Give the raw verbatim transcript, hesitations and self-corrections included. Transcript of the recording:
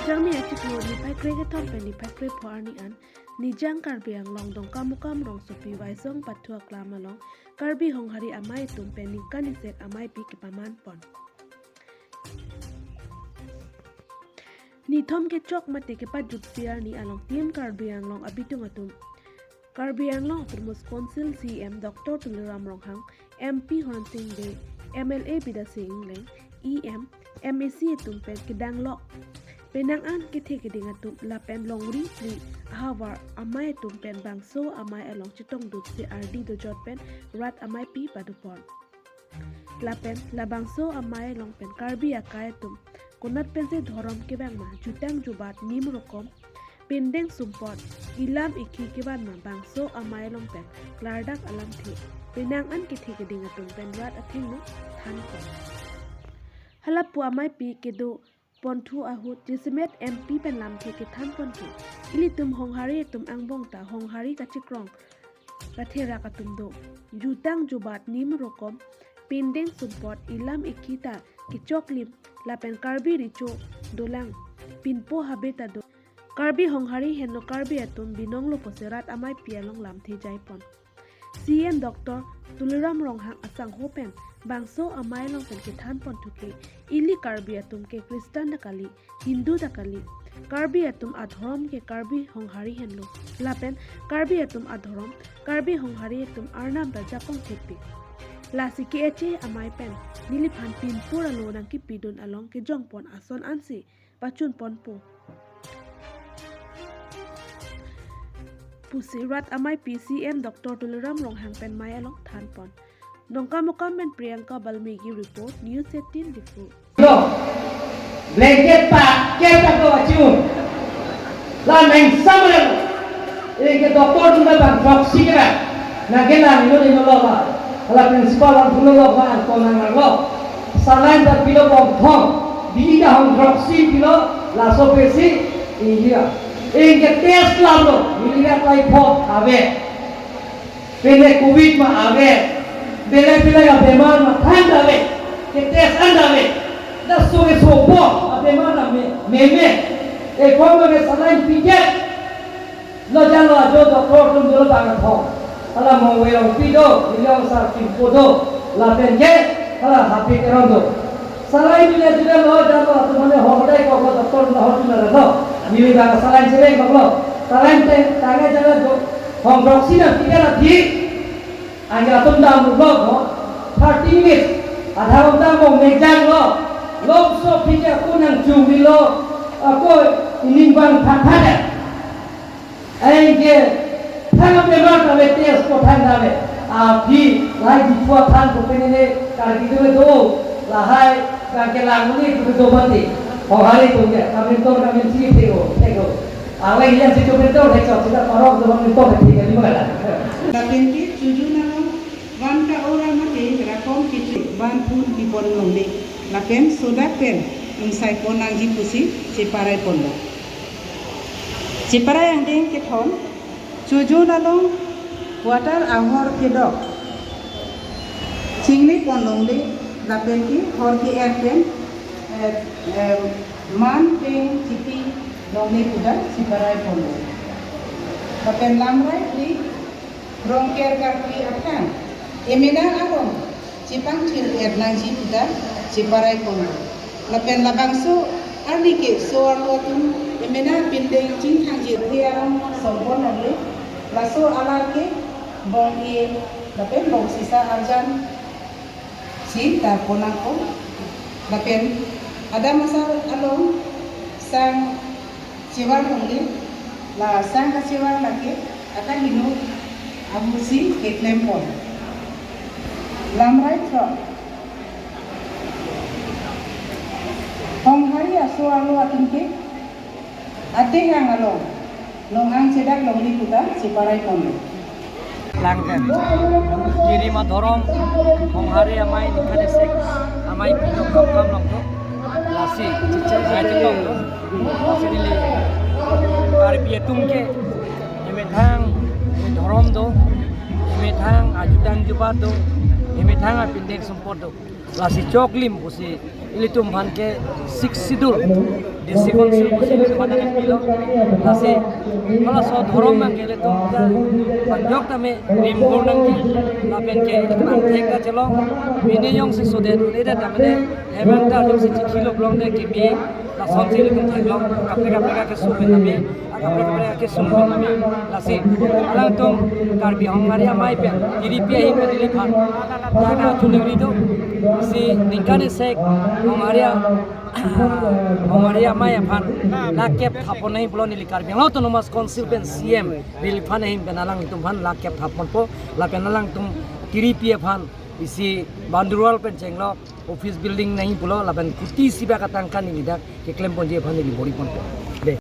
Jangmi achiklo niphai kre kethom pen niphai kre pho arni an Nijang Karbi Anglong Dongkamukam rongsopi Waisong Pathu Aklam along Karbi Honghari amei atum pen ningkan isek ameipi kepaman pon. Nithom kechok mate kepajutsi arni along Team Karbi Anglong abitung atum Karbi Anglong Autonomous Council C E M Doctor Tuliram Ronghang, M P Horen Sing Bey, M L A Bidya Sing Engleng, E M, M A C atum pen kedanglok penang an kethe keding atum lapen longri phli ahavar amei atum pen bangso amei along chetongdutsi ardi dojot pen rat ameipi padopon. Lapen labangso amei along pen Karbi akai atum konat pensi dhorom kevang ma, jutang jubat nim rokom, pindeng sumpot, ilam ikhi kevan ma, bangso amei along pen klardak alamthe penang an kethe keding atum pen rat athengno than pon. Halapu ameipi kedo ponthu ahut jasemet M P pen lamthe kethan pon ke, ilitum Honghari atum angbong ta Honghari kachikrong katherak atum do. Jutang jubat nim rokom, pindeng sumpot, ilam ikhi ta kechoklim, lapen Karbi recho dolang, pinpo habe ta do. Karbi Honghari henlo Karbi atum binonglo pusi rat ameipi along lamthe jai pon. C E M Doctor Tuliram Ronghang asangho pen bangso amei along pen kethan ponthu ke, ili Karbi atum ke Kristan ta kali, Hindu ta kali. Karbi atum adhorom ke Karbi Honghari henlo. Lapen Karbi atum adhorom, Karbi Honghari atum arnam ta jakong thekpik. Lasi ke-eche amei pen neliphan pinpur alo nangkepidun along kejong pon ason ansi pachun ponpo pusi rat ameipi C E M Doctor Tuliram Ronghang pen mei along than pon. Dongkamukam pen Priyanka Balmiki report, News eighteen Diphu. Lo, blanket pa, keta ko achiu. La neng samrem. Eke doctor atum ta bang proxy kera. Nang ke nang ino ino lo ba. Hala principal atum lo lo ba, angko nang nang lo. Saline ta pilo bom thong. Bida hong proxy pilo, laso pesi, iya. Eke test lam lo, malaria typhoid ave. Pine covid ma ave, bele bele abemar ma than ave, ke test an ave, da sore sopo abemar na me, me me, e kom me saline piket, lo jalo ajo doctor atum dolo bang athong, hala Mongve Rongpi do, Nilong Sar Kimpo do, lapen ke, hala Happy Teron do. Saline dule dule lo jalo atum mane hordai kok lo doctor na hordai na lo. Nili bang saline sering kok lo. Saline te tangai jalo do. Hong proxy na pika na di. Anja atum dam lo ho. Thirty minutes. Adha ghonta mo mejang lo. Longso pika ako nangchumi lo. Ako ining bang phat phat ya. Anke thang abemar ta le test ko thang ta le. Aphi lahai Diphu aphan ko penene Karbi do do lahai kang kelang ni tu do mati. Honghari tu ke kamin tor kamin si thego thego. Awai yang si tu betul thego sida parok do kamin tor thego ni mana. Lapen ke chuju nalo van ka ora mate rakom kichu van phun kipon longle. Lapen sodak pen ingsai pon nangji pusi cheparai ponlo. Cheparai angdeng kethom, chuju nalong water ahor kedok chingni pon longle, lapen ke hor ke-er pen, eh, eh, man peng chipi longle puta cheparai ponlo. Lapen lamrai phli Rongker karkli aphang emena along chepangthir-et nangji puta cheparai ponlo. Lapen labangso arni ke so-arlo atum emena pindeng chingthangji the along songpon nangji. Laso alar ke bong-e lapen bong sisa arjan si ta ponang ko. Lapen adam asar along sang chevar longle, la sang kachevar lake akaheno abusi keklem pon. Lamrai throk. Honghari aso-arlo atum ke ateng ang along long-ang chedak longri puta cheparai pon. Langkan. Kiri ma dhorom, Honghari amei ningkan isek ameipi Dongkamukam along do. Lasi, chiche, lasi tong do. Lasi neli Karbi atum ke, emethang dhorom do, emethang ajutang jubat do, emethang apindeng sumpot do. Lasi choklim pusi ilitum aphan ke Sixth Schedule D C Council pusi ilitum aphan nangpilo. Lasi halaso dhorom abang ke ilitum ta panjok tame rimbur nangji. Lapen ke ilitum angthek ta chelong. Mene jongsi sodet un-edet ta mene hemang ta jongsi chikilo blong de kimi lasonsi ilitum theklong kaprek kaprek akesung pen tame. Kaprek kaprek akesung pen tame. Lasi alangtum Karbi Hongari Amei pen, tiripi ahin pen neliphan ta kachiningri do. Si ningkan isek Hongari a-, Hongari Amei aphan lak kep thap pon nangji pulo neli Karbi Anglong Autonomous Council pen C M neliphan ahin pen alangtum aphan lak kep thap ponpo. Lapen alangtum tiripi aphan isi Bhandurual pen chenglok office building nangji pulo lapen kuti isi bak atangka neli dak keklem ponji aphan neli bor-i ponpo.